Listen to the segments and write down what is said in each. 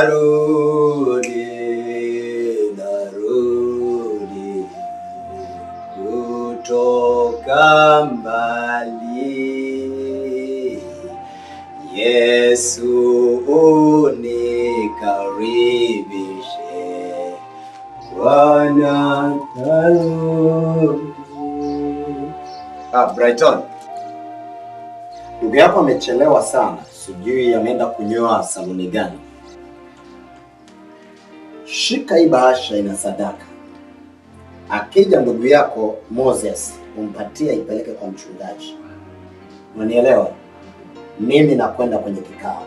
Narudi, narudi kutoka mbali, Yesu unikaribishe, Bwana narudi. Ah, Brighton, ndugu yako amechelewa sana, sijui ameenda kunyoa saluni gani. Shika hii bahasha, ina sadaka. Akija ndugu yako Moses, umpatie ipeleke kwa mchungaji. Unanielewa? Mimi nakwenda kwenye kikao.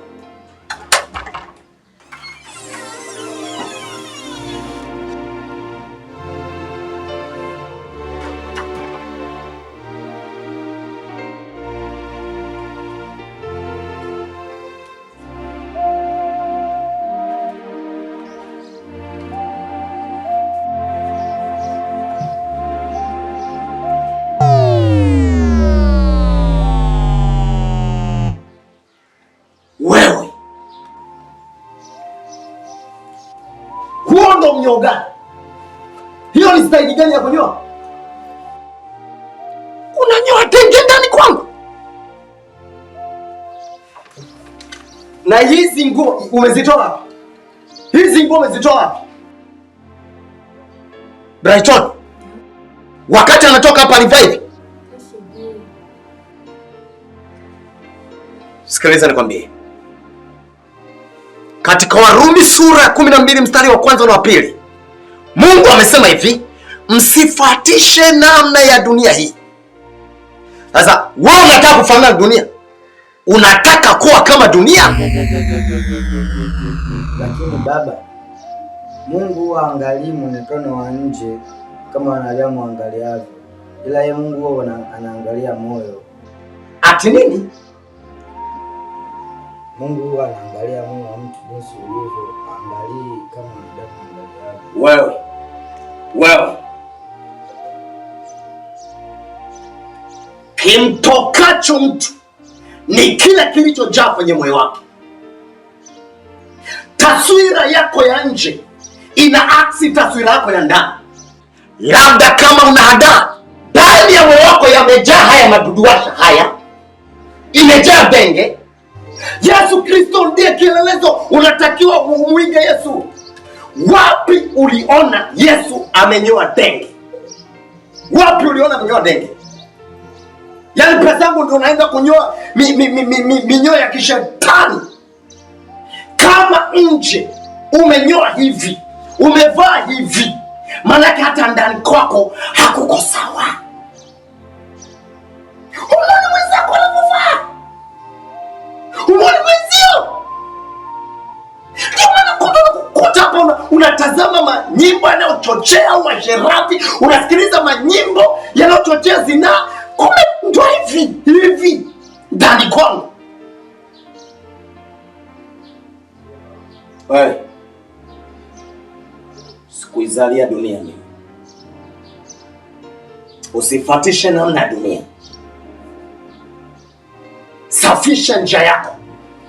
Wewe huo ndo mnyoo gani? Hiyo ni staili gani ya kunyoa? Unanyoa tenge ndani kwangu? Na hizi nguo umezitoa wapi? Hizi nguo umezitoa wapi? Brighton, wakati anatoka hapa alivaa hivi? Sikiliza nikwambie, katika Warumi sura ya 12 mstari wa kwanza na wa pili, Mungu amesema hivi, msifuatishe namna ya dunia hii. Sasa wewe unataka kufanana na dunia? Unataka kuwa kama dunia? Lakini baba, Mungu huwa haangalii muonekano wa nje kama wanadamu waangaliavyo, ila yeye Mungu huwa anaangalia moyo. Ati nini? Mungu huwa anaangalia moyo wa mtu jinsi ulivyo, haangalii kama wanadamu waangaliavyo. Wewe wewe, kimtokacho mtu ni kile kilichojaa kwenye moyo wake. Taswira yako ya nje ina aksi taswira yako ya ndani. Labda kama una hadaa ndani ya moyo wako, yamejaa haya maduduasha haya, imejaa benge. Yesu Kristo ndiye kielelezo, unatakiwa umuige Yesu. Wapi uliona Yesu amenyoa denge? Wapi uliona amenyoa denge? Yaani pesa yangu ndio unaenda kunyoa minyoo ya kishetani. Kama nje umenyoa hivi, umevaa hivi, maanake hata ndani kwako hakuko sawa. Umeona mwenzako anavyovaa? Umeona mwenzio? Ndio maana kuta hapa unatazama manyimbo yanayochochea uasherati, unasikiliza manyimbo yanayochochea zinaa, kumbe ndo hivi hivi ndani kwangu. Wewe, sikuizalia dunia mimi. Usifatishe namna ya dunia. Safisha njia yako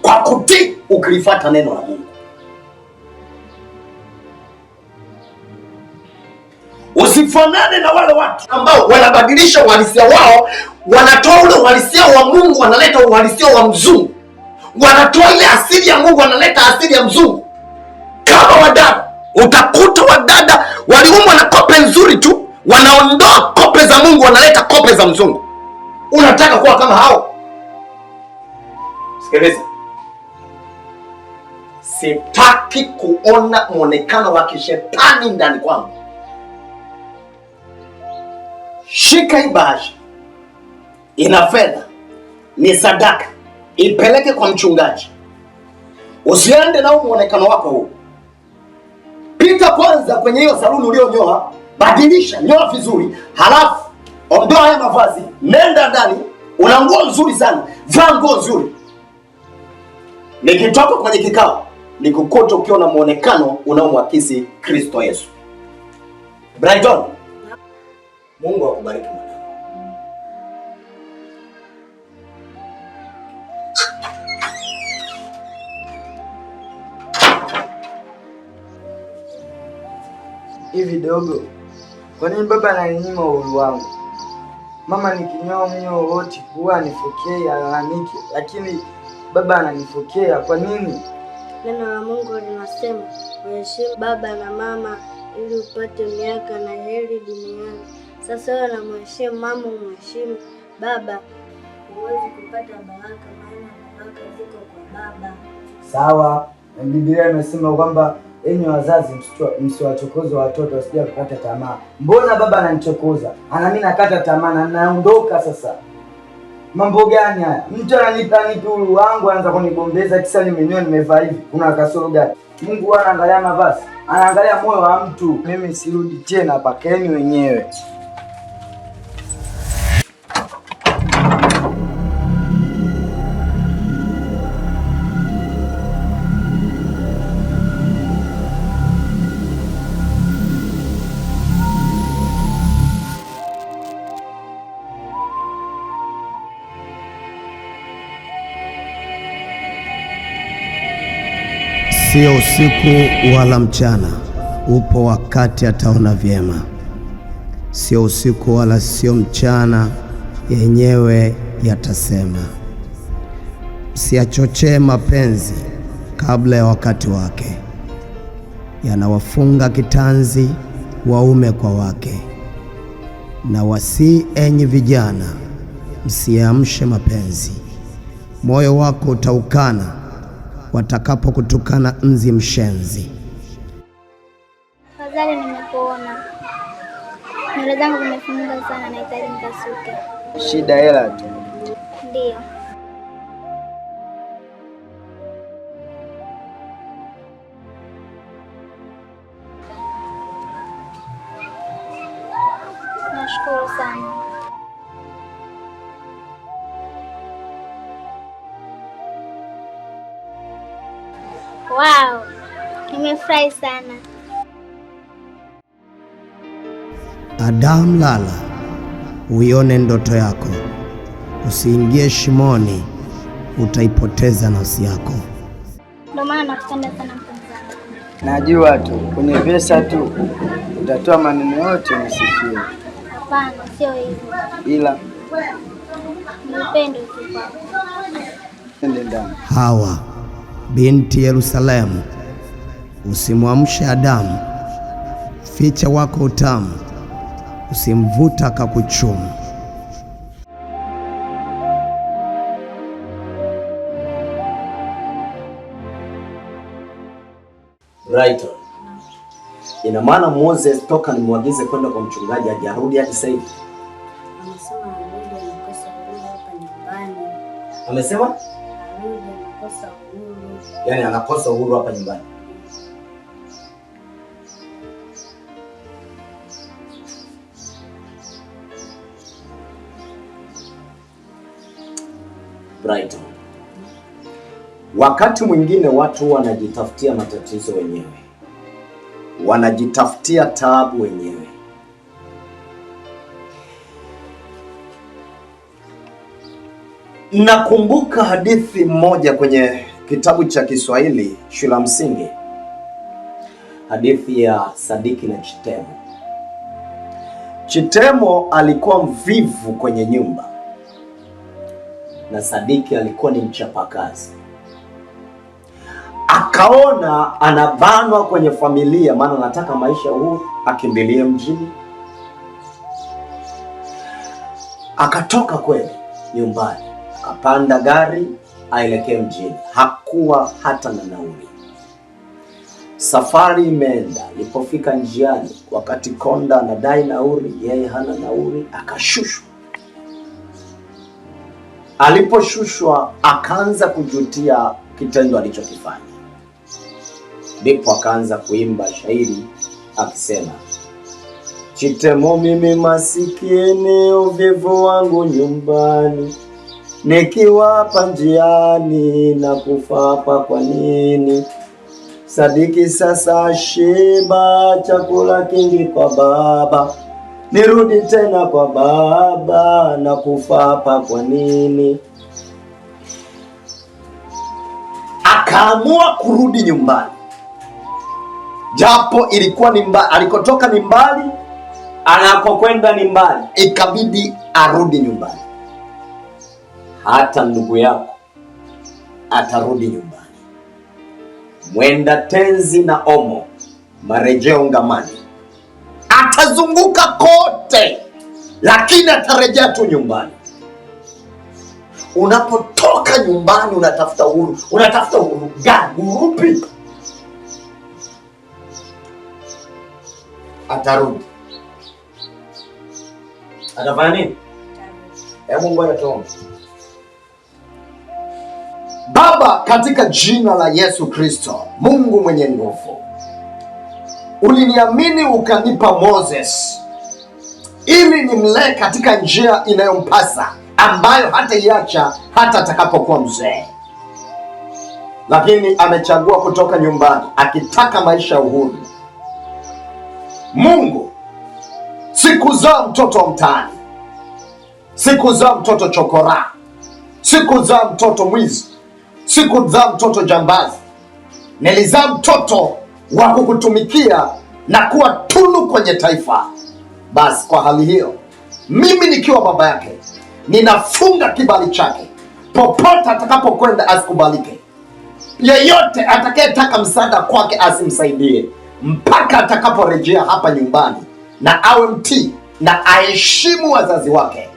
kwa kutii, ukilifuata neno la Mungu. Usifanane na wale watu ambao wanabadilisha uhalisia wao, wanatoa ule uhalisia wa Mungu, wanaleta uhalisia wa mzungu. Wanatoa ile asili ya Mungu, wanaleta asili ya mzungu. Kama wadada, utakuta wadada waliumbwa na kope nzuri tu, wanaondoa kope za Mungu, wanaleta kope za mzungu. Unataka kuwa kama hao? Sikiliza, sitaki kuona mwonekano wa kishetani ndani kwangu. Shika hii bahasha, ina fedha, ni sadaka, ipeleke kwa mchungaji. Usiende na muonekano wako huu. Pita kwanza kwenye hiyo saluni ulionyoa, badilisha, nyoa vizuri, halafu ondoa haya mavazi, nenda ndani. Una nguo nzuri sana, vaa nguo nzuri. Nikitoka kwenye kikao nikukuta ukiwa na muonekano unaomwakisi Kristo Yesu. Brighton, Mungu akubariki mwanangu. Hivi dogo, kwa nini baba ananinyima uhuru wangu? Mama nikinyoa mnyo wote huwa anifokei, alalamiki, lakini baba ananifokea kwa nini? Neno la Mungu linasema uheshimu baba na mama ili upate miaka na heri duniani. Sasa wewe unamheshimu mama, umheshimu baba, huwezi kupata baraka, maana baraka ziko kwa baba. Sawa, na Biblia imesema kwamba enyi wazazi msiwachokoze watoto wasije kukata tamaa. Mbona baba ananichokoza? Ana mimi nakata tamaa na naondoka sasa. Mambo gani haya? Mtu ananipa nipi uhuru wangu, anaanza kunigombeza kisa nimenyoa nimevaa hivi. Kuna kasoro gani? Mungu anaangalia mavazi, anaangalia moyo wa mtu. Mimi sirudi tena, pakeni wenyewe. Sio usiku wala mchana, upo wakati ataona vyema. Sio usiku wala sio mchana, yenyewe yatasema. Msiyachochee mapenzi kabla ya wakati wake, yanawafunga kitanzi waume kwa wake. Na wasii enyi vijana, msiamshe mapenzi, moyo wako utaukana watakapokutukana nzi mshenzi. Afadhali nimekuona. Nywele zangu zimefunga sana, nahitaji nikasuke. Shida hela tu. Ndiyo. Nashukuru sana. Wow, nimefurahi sana. Adamu, lala uione ndoto yako, usiingie shimoni, utaipoteza nafsi yako. Ndio maana nakupenda sana mpenzi wangu. Najua tu kwenye pesa tu utatoa maneno yote nisifie. Hapana, sio hivyo. Ila ni upendo tu kwako. Twende ndani. Hawa binti Yerusalemu, usimwamshe Adamu, ficha wako utamu, usimvuta akakuchumu. Brighton. Ina maana Moses toka nimwagize kwenda kwa mchungaji hajarudi hadi sasa hivi. Amesema arudi, anakosa uhuru hapa nyumbani. Amesema Arudi, anakosa uhuru. Yaani anakosa uhuru hapa nyumbani. Brighton. Wakati mwingine watu wanajitafutia matatizo wenyewe, wanajitafutia taabu wenyewe. Nakumbuka hadithi moja kwenye kitabu cha Kiswahili shule ya msingi, hadithi ya Sadiki na Chitemo. Chitemo alikuwa mvivu kwenye nyumba na Sadiki alikuwa ni mchapakazi. Akaona anabanwa kwenye familia, maana anataka maisha huru, akimbilie mjini. Akatoka kweli nyumbani, akapanda gari aelekee mjini. Hakuwa hata na nauli. Safari imeenda, ilipofika njiani, wakati konda anadai nauli, yeye hana nauli, akashushwa. Aliposhushwa akaanza kujutia kitendo alichokifanya. Ndipo akaanza kuimba shairi akisema, Chitemo mimi masikini, uvivu wangu nyumbani, nikiwa hapa njiani na kufa hapa kwa nini? Sadiki sasa shiba, chakula kingi kwa baba, nirudi tena kwa baba na kufa hapa kwa nini? Akaamua kurudi nyumbani. Japo ilikuwa ni mbali, alikotoka ni mbali, anakokwenda ni mbali, ikabidi arudi nyumbani. Hata ndugu yako atarudi nyumbani. Mwenda tenzi na omo, marejeo ngamani. Atazunguka kote, lakini atarejea tu nyumbani. Unapotoka nyumbani unatafuta uhuru. Unatafuta uhuru gani? Uhuru upi? Atarudi. Atafanya nini? Hebu ngoja tuombe. Baba, katika jina la Yesu Kristo, Mungu mwenye nguvu, uliniamini ukanipa Moses ili nimlee katika njia inayompasa, ambayo hataiacha hata atakapokuwa mzee. Lakini amechagua kutoka nyumbani akitaka maisha ya uhuru. Mungu, sikuzaa mtoto wa mtaani, sikuzaa mtoto chokora, sikuzaa mtoto mwizi, sikuzaa mtoto jambazi. Nilizaa mtoto wa kukutumikia na kuwa tunu kwenye taifa. Basi kwa hali hiyo, mimi nikiwa baba yake, ninafunga kibali chake. Popote atakapokwenda asikubalike. Yeyote atakayetaka msaada kwake asimsaidie mpaka atakaporejea hapa nyumbani, na awe mtii na aheshimu wazazi wake.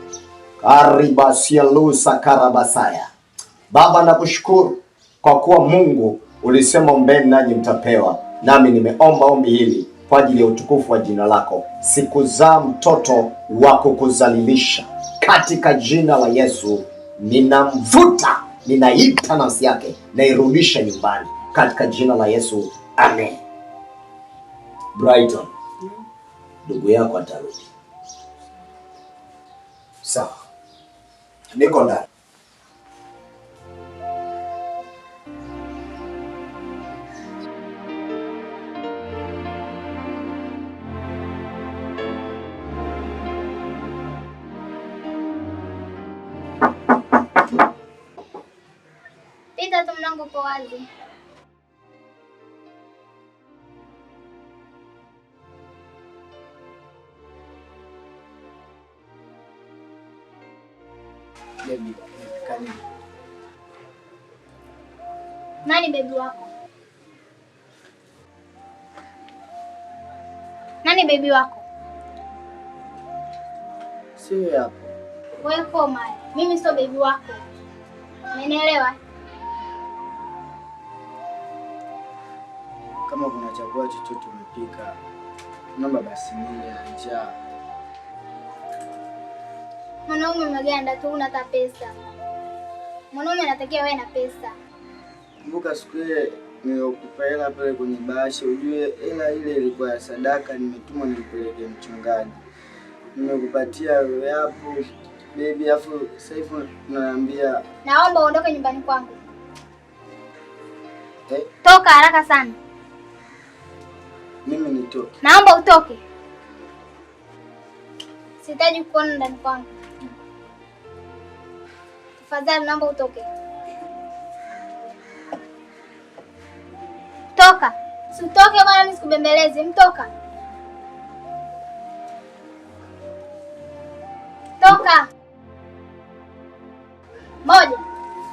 Karibasialusa karabasaya. Baba, nakushukuru kwa kuwa Mungu ulisema ombeni nanyi mtapewa, nami nimeomba ombi hili kwa ajili ya utukufu wa jina lako. Sikuzaa mtoto wa kukuzalilisha. Katika jina la Yesu ninamvuta, ninaita nafsi yake, nairudisha nyumbani katika jina la Yesu, amen. Brighton, ndugu yako atarudi. Sawa, niko ndani. Pita tu, mlango uko wazi. Baby, nimepika nini? Nani bebi wako? Nani bebi wako? Sio hapo. Wewe koma, mimi sio bebi wako. Umenielewa? Kama kuna chakula chochote umepika, naomba basi nile, na njaa. Mwanaume maganda tu, huna hata pesa. Mwanaume anatakiwa wewe na pesa. Kumbuka siku ile nilikupa hela pale kwenye bahasha, ujue hela ile ilikuwa ya sadaka, nimetumwa nipeleke mchungaji. Nimekupatia wewe hapo baby, afu sasa hivi unaniambia Naomba uondoke nyumbani kwangu. eh, Toka haraka sana. mimi nitoke? Naomba utoke. Sihitaji kuona ndani kwangu. Tafadhali naomba utoke. Toka. Usitoke bwana, mimi sikubembelezi. Mtoka. Toka. 1,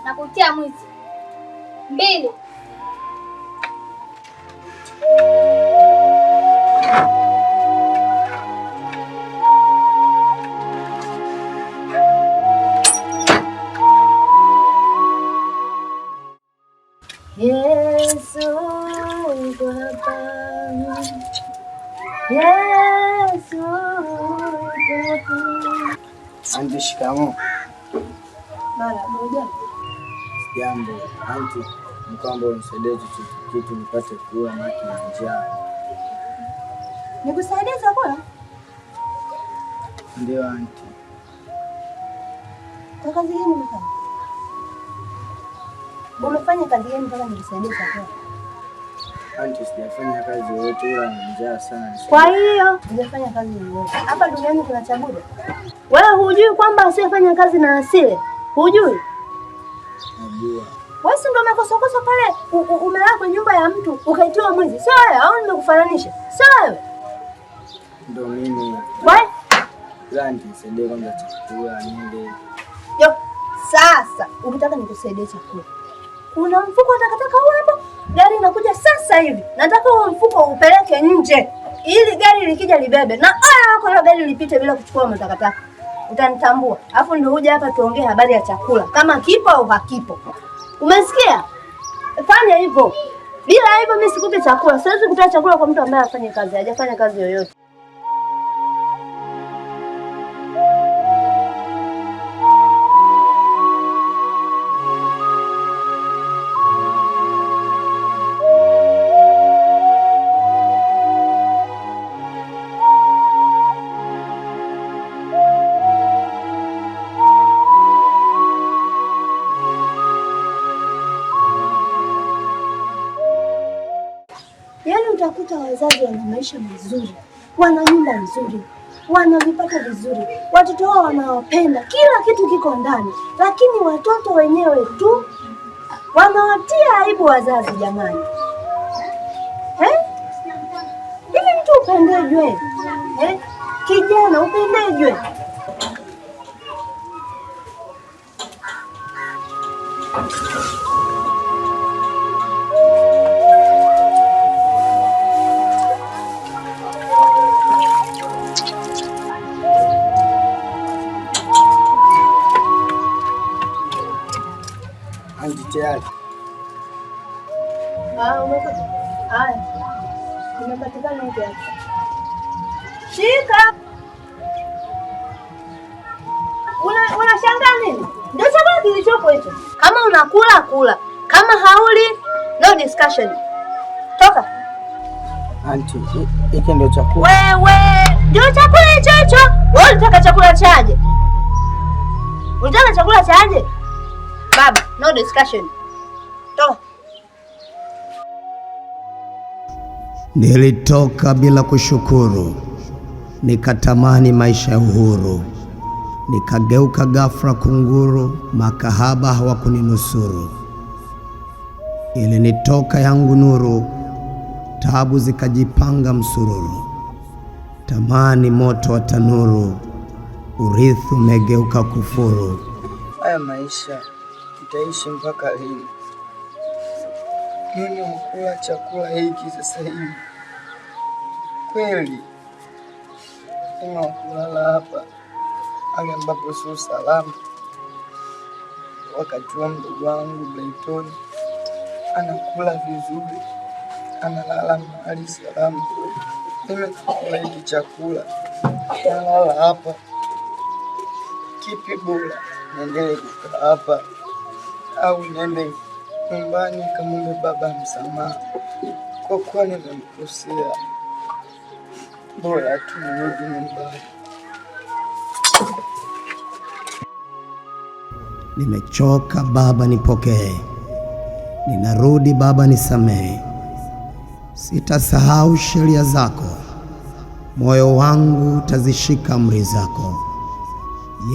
nakutia mwizi. 2. Yesu Baba, Yesu Baba. Anti, shikamoo. Marahaba. Jambo anti, ni kwamba unisaidie chochote kitu nipate kula, maana na njaa. Nikusaidie chakula? Ndio anti. Kwa kazi gani umefanya? Umefanya kazi gani mpaka nikusaidie chakula? Anti, sijafanya kazi yoyote ila na njaa sana. Kwa hiyo hujafanya kazi yoyote. Hapa duniani kuna chakula. Wewe hujui kwamba asiyefanya kazi na asile? Hujui? Najua. Wewe si ndio umekosokosa pale umelala kwenye nyumba ya mtu ukaitiwa mwizi. Sio wewe au nimekufananisha? Sio wewe. Ndio mimi. Wewe? Auntie, nisaidie kwanza chakula nile. Yo, sasa ukitaka nikusaidie chakula, kuna mfuko wa takataka huu hapo, gari inakuja sasa hivi. Nataka huo mfuko upeleke nje ili gari likija libebe, na ole wako hilo gari lipite bila kuchukua matakataka. Utanitambua. Alafu ndio uje hapa tuongee habari ya chakula, kama kipo au hakipo. Umesikia? Fanya hivyo. Bila hivyo mimi sikupi chakula. Siwezi kutoa chakula kwa mtu ambaye afanye kazi, hajafanya kazi yoyote. Yaani utakuta wazazi wana maisha mazuri, wana nyumba nzuri, wana vipato vizuri, watoto wao wanawapenda, kila kitu kiko ndani, lakini watoto wenyewe tu wanawatia aibu wazazi. Jamani, eh? Hivi mtu upendejwe eh? Kijana upendejwe? Auntie, tayari. Ah, umekuja. Haya. Nimepatikana huko hapa. Shika. Unashangaa nini? Ndio chakula kilichopo hicho. Kama unakula kula, kama hauli no discussion. Toka. Auntie, hiki ndio chakula. Wewe, ndio chakula hicho hicho. Wewe unataka chakula chaje? Unataka chakula chaje? Baba, no discussion. Toka. Nilitoka bila kushukuru, nikatamani maisha ya uhuru, nikageuka ghafla kunguru, makahaba hawakuninusuru. Ilinitoka yangu nuru, tabu zikajipanga msururu, tamani moto wa tanuru, urithi umegeuka kufuru. Haya maisha nitaishi mpaka lini? Mimi hukula chakula hiki sasa hivi kweli? Mimi wakulala hapa hali ambapo sio salama, wakati wa mdogo wangu Brighton anakula vizuri, analala mahali salama. Mimi nakula hiki chakula, nalala hapa. Kipi bora, niendelee kukaa hapa au niende nyumbani kamwombe baba msamaha kwa kuwa nimemkosea? Bora tu nirudi nyumbani. Nimechoka Baba, nipokee. Ninarudi Baba, nisamehe. Sitasahau sheria zako, moyo wangu utazishika amri zako.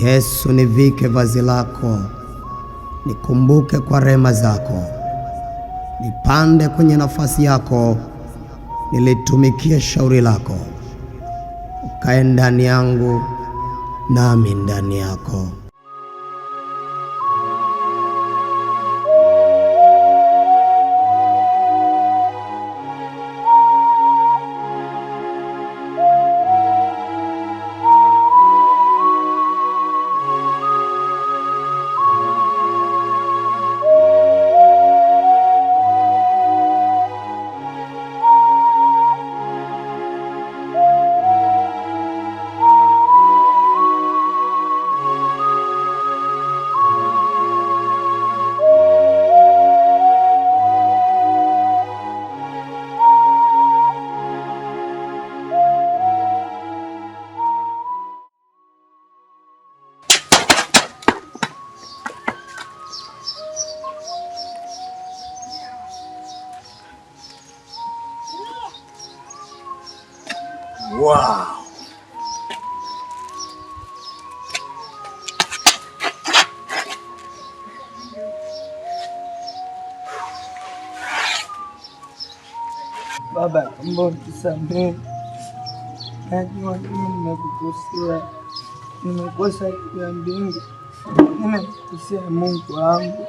Yesu, nivike vazi lako, nikumbuke kwa rehema zako. Nipande kwenye nafasi yako, nilitumikie shauri lako. Ukae ndani yangu, nami ndani yako. Wow. Baba, naomba unisamehe. Najua mimi nimekukosea, nimekosa juu ya mbingu, nimemkosea Mungu wangu.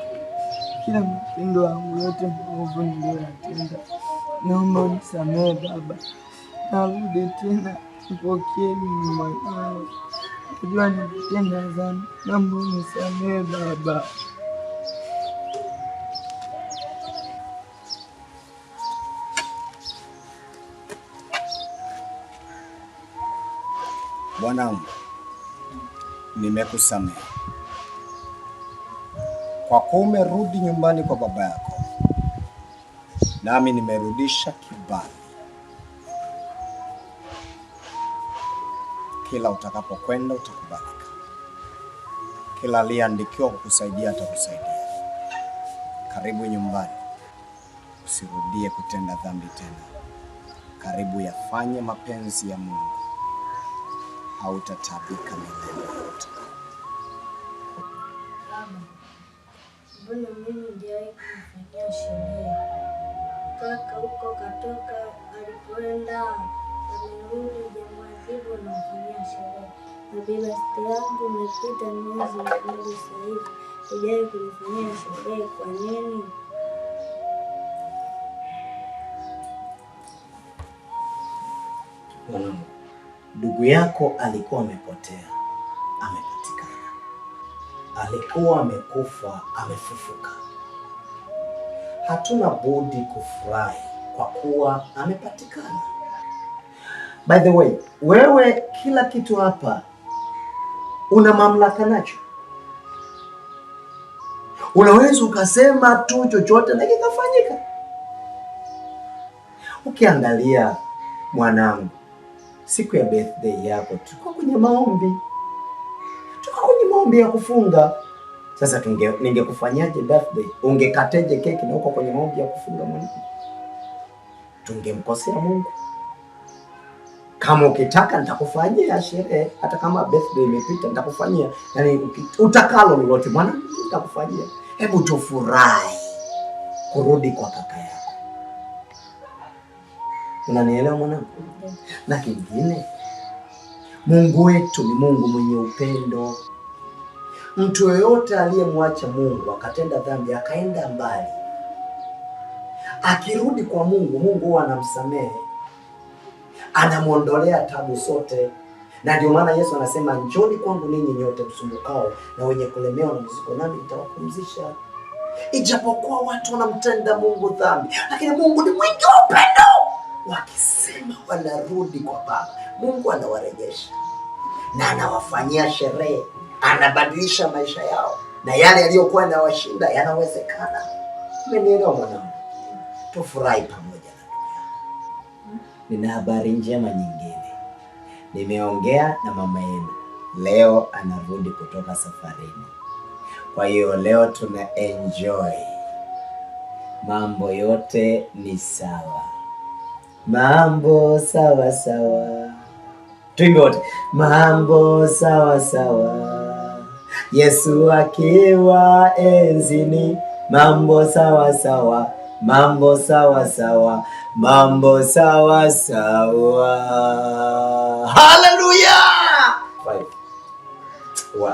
Kila matendo yangu yote maovu niliyoyatenda, naomba unisamehe Baba. Narudi tena, nipokee mimi mwanao. Najua nimetenda dhambi, naomba unisamehe Baba. Mwanangu, nimekusamehe kwa kuwa umerudi nyumbani kwa baba yako, nami nimerudisha kibali. Kila utakapokwenda utakubalika, kila aliyeandikiwa kukusaidia atakusaidia. Karibu nyumbani, usirudie kutenda dhambi tena. Karibu yafanye mapenzi ya Mungu, hautataabika milele yote. Baba, mbona mimi hujawahi kumfanyia sherehe? Kaka huko katoka alipoenda amerudi, hujamwadhibu unamfanyia sherehe. Na birthday yangu imepita miezi 2 sasa hivi, hujawahi kunifanyia sherehe. Kwa nini? Mwanangu, ndugu yako alikuwa amepotea, amepatikana. Alikuwa amekufa, amefufuka. Hatuna budi kufurahi kwa kuwa amepatikana. By the way, wewe kila kitu hapa una mamlaka nacho. Unaweza ukasema tu chochote na kikafanyika. Ukiangalia mwanangu, siku ya birthday yako tuko kwenye maombi, tuko kwenye maombi ya kufunga. Sasa ningekufanyaje birthday? Ungekateje keki na uko kwenye maombi ya kufunga mwanangu? Tungemkosea Mungu. Kama ukitaka nitakufanyia sherehe, hata kama birthday imepita nitakufanyia, yaani utakalo lolote mwanangu nitakufanyia. Hebu tufurahi kurudi kwa kaka yako. Unanielewa mwanangu? Na kingine, Mungu wetu ni Mungu mwenye upendo. Mtu yoyote aliyemwacha Mungu akatenda dhambi akaenda mbali, akirudi kwa Mungu, Mungu huwa anamsamehe, anamuondolea tabu zote. Na ndio maana Yesu anasema, njoni kwangu ninyi nyote msumbukao na wenye kulemewa na mizigo, nami nitawapumzisha. Ijapokuwa watu wanamtenda Mungu dhambi, lakini Mungu ni mwingi wa upendo. Wakisema wanarudi kwa Baba, Mungu anawarejesha na anawafanyia sherehe, anabadilisha maisha yao, na yale yaliyokuwa yanawashinda yanawezekana. Umenielewa mwanangu? Tufurahi pamoja na ndugu yako. Nina habari njema nyingine. Nimeongea na mama yenu, leo anarudi kutoka safarini. Kwa hiyo leo tuna enjoy, mambo yote ni sawa, mambo sawa sawa. Tuimbe wote, mambo sawa sawa, Yesu akiwa enzini, mambo sawa sawa, mambo sawa sawa, mambo sawa sawa. Hallelujah! 5. Wow.